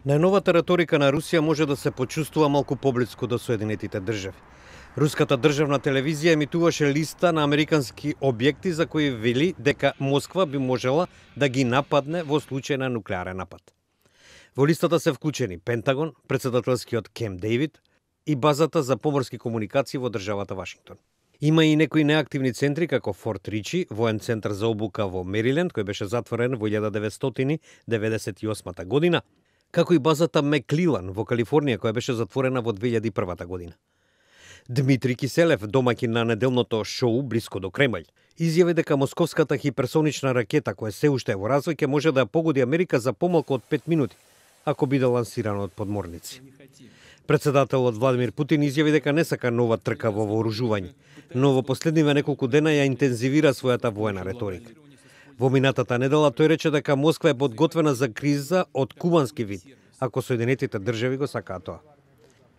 Најновата реторика на Русија може да се почувствува малку поблиску до Соединетите држави. Руската државна телевизија емитуваше листа на американски објекти за кои вели дека Москва би можела да ги нападне во случај на нуклеарен напад. Во листата се вклучени Пентагон, претседателскиот Кемп Дејвид и базата за поморски комуникации во државата Вашингтон. Има и некои неактивни центри како Форт Ричи, воен центар за обука во Мериленд, кој беше затворен во 1998 година, како и базата Меклилан во Калифорнија, која беше затворена во 2001 година. Дмитрий Киселев, домаќин на неделното шоу блиско до Кремљ, изјави дека московската хиперсонична ракета, која се уште е во развој, ќе може да погоди Америка за помалку од 5 минути, ако биде лансирана од подморници. Председателот Владимир Путин изјави дека не сака нова трка во вооружување, но во последниве неколку дена ја интензивира својата воена реторика. Во минатата недела тој рече дека Москва е подготвена за криза од кубански вид, ако Соединетите држави го сакаат тоа.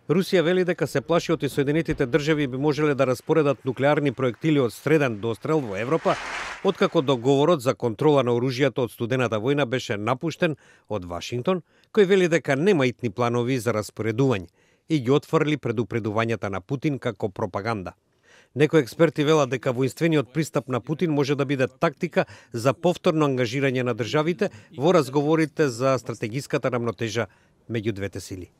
Русија вели дека се плаши од Соединетите држави би можеле да распоредат нуклеарни проектили од среден дострел во Европа, откако договорот за контрола на оружјето од студената војна беше напуштен од Вашингтон, кој вели дека нема итни планови за распоредување и ги отфрли предупредувањата на Путин како пропаганда. Некои експерти велат дека воинствениот пристап на Путин може да биде тактика за повторно ангажирање на државите во разговорите за стратегиската рамнотежа меѓу двете сили.